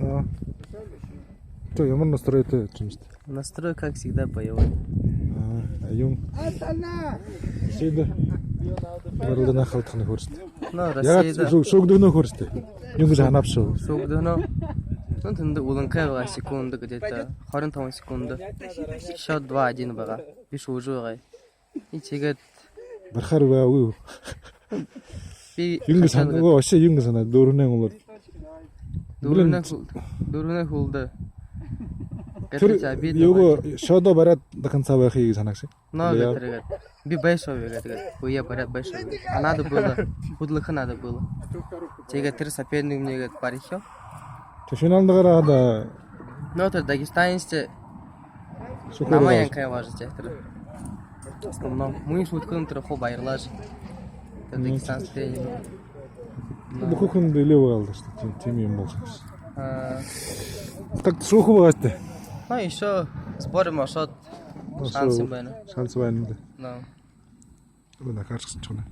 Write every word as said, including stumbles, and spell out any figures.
А. Чё, ямар настройтой юм бэ? Настрой, как всегда, боевой. А, а юун? Сида. Барилдана халтхана хөөрэжэ. Ну, яагаад Россияда шүүг-, шүүгдэһэнөө хөөрэжэ? Юун гэжэ һанаабши? Шүүгдэһэнөө. Ну, тэндэ үлэнхэй байгаа, секунда где-то. Хорин табан секунда. Счёт два один байгаа. Би шүүжэ байгаа. И тиигээд барихаар байгаагүй. Би юун гэжэ һанаа, өө, вообще юун гэжэ һанаа, дүүрэнэй уулаад. Дүүрэнэй хүл-, дүүрэнэй хүлдэ. Тэрэ обидно юугээ, счётоо бариад до конца байхые гэжэ һанаагши. Но, яа, гээд тэрэ гээд. Би байшоо бэ гээд. Үе бариад байшоо бэ. А надо было. Хүдэлхэ надо было. Тиигээд тэрэ соперник минии гээд барихаяа. Тэ финалда гараад. Но, тэрэ дагестанецтэ шүүхэ намайе янхаа важа тиигээд тэрэ. Основном. Мүн шүүхэдэнь тэрэ хуу баярлаажа. Тэрэ дагестанецтэ. Бүхы хүн дэлээ байгаа л даа, тиимэ, тиимэ юм болошоо. А. Так шүүхэ байгаа тээ. Но, ещё сбор юм ошоод. Ну, шанс юм байна. Шанс байна даа. Но. Өө, накарчсан чона.